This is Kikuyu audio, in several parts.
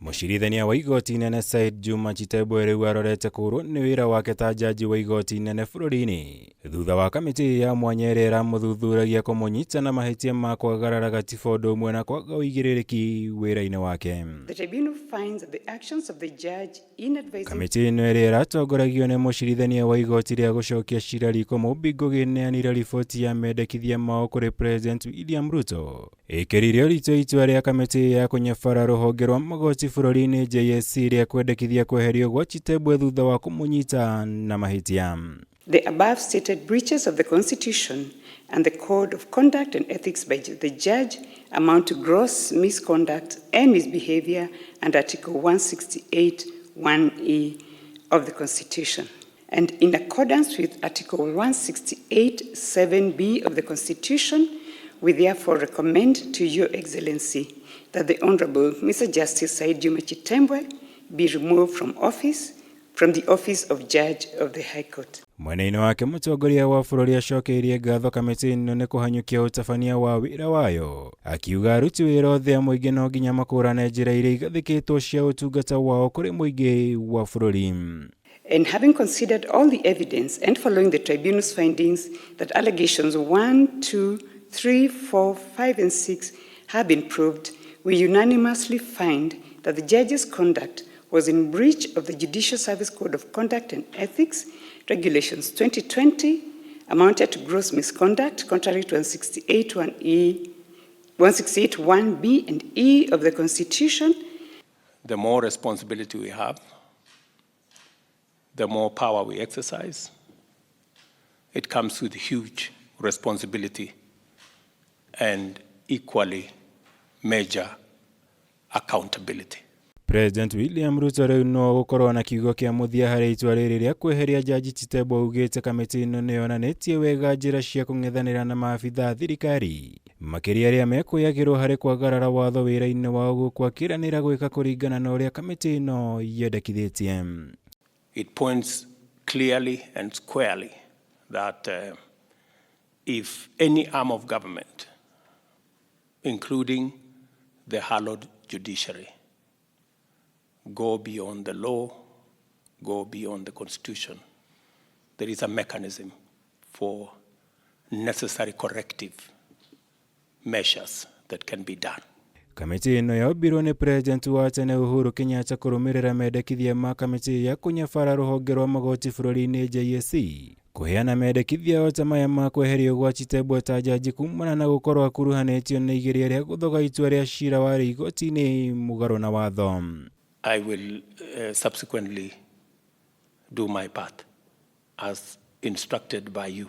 Mũcirithania wa igoti inene Said Juma Chitembwe rĩu arorete kũũrwo nĩ wĩra wake ta jaji wa igoti inene bũrũri-inĩ thutha wa kamĩtĩ ya mwanya ĩrĩa ĩramũthuthuragia kũmũnyita na mahĩtia ma kwagarara gatiba ũndũ ũmwe na kwaga ũigĩrĩrĩki wĩra-inĩ wake. The tribunal finds that the actions of the judge in advising Kamĩtĩ ĩno ĩrĩa ĩratongoragio nĩ mũcirithania wa igoti rĩa gũcokia cira riko Mumbi Ngugi neanire riboti ya mendekithia mao kũrĩ President William Ruto ĩkĩrire ũritũ itua rĩa kamĩtĩ ya kũnyabara rũhonge rwa magoti bũrũri-inĩ JSC rĩa kwendekithia kweherio gwa Chitembwe thutha wa kũmũnyita na mahĩtia. The above stated breaches of the Constitution and the Code of Conduct and Ethics by the judge amount to gross misconduct and misbehavior under Article 168 1E of the Constitution. And in accordance with Article 168 7B of the Constitution, we therefore recommend to Your Excellency that the Honorable Mr. Justice Said Juma Chitembwe be removed from office, from the office of Judge of the High Court. Mwena-inĩ wake mũtongoria wa bũrũri acokeirie ngatho kamĩtĩ ĩno nĩ kũhanyũkia ũtabania wa wĩra wayo, akiuga aruti wĩra othe a mũingĩ no nginya makũrane njĩra iria igathĩkĩtwo cia ũtungata wao kũrĩ mũingĩ wa bũrũri. And having considered all the evidence and following the tribunal's findings that allegations 1, 2, 3, 4, 5, and 6 have been proved, we unanimously find that the judge's conduct was in breach of the Judicial Service Code of Conduct and Ethics, Regulations 2020, amounted to gross misconduct contrary to 168.1E, 168.1B and E of the Constitution. The more responsibility we have, the more power we exercise. It comes with huge responsibility and equally major accountability. President William Ruto rĩu no gũkorwo na kiugo kĩa mũthia harĩ itua rĩrĩ rĩa kweheria Jaji Chitembwe. Augĩte kamĩtĩ ĩno nĩyonanĩtie wega njĩra cia kũng'ethanĩra na maabitha a thirikari, makĩria arĩa mekwĩyagĩrwo harĩ kwagarara watho wĩra-inĩ wao, gũkũ akĩranĩra gwĩka kũringana na ũrĩa kamĩtĩ ĩno yendekithĩtie. It points clearly and squarely that if any arm of government, including the hallowed judiciary, go beyond the law, go beyond the Constitution, there is a mechanism for necessary corrective measures that can be done. Kamĩtĩ ĩno yombirwo nĩ President wa tene Uhuru Kenyatta kũrũmĩrĩra mendekithia ma kamĩtĩ ya kũnyabara rũhonge rwa magoti bũrũri-inĩ JSC kũheana mendekithia o ta maya ma kweherio gwa Chitembwe ta jaji kumana na gũkorwo akuruhanĩtio na igeria rĩa gũthoga itua rĩa cira warĩ igoti-inĩ mũgarũ na watho. I will subsequently do my part as instructed by you.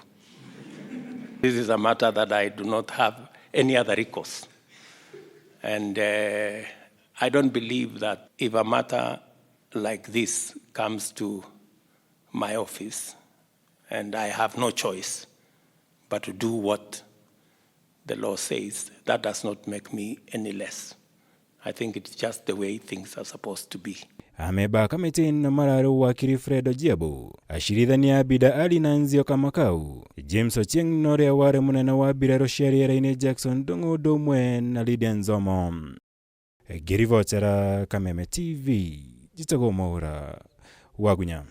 This is a matter that I do not have any other recourse. And I don't believe that if a matter like this comes to my office and I have no choice but to do what the law says, that does not make me any less. I think it's just the way things are supposed to be. Amemba a kamĩtĩ ĩno mararĩ wakiri Fred Ojiambo, acirithania Abida Ali na Nzioka Makau, James Ochieng na ũrĩa warĩ mũnene wa mbirarũ cia rĩera-inĩ Jackson Ndung'u ũndũ ũmwe na Lydia Nzomo. Ngĩribotera Kameme TV, njĩtagwo Mwaũra Wagunya.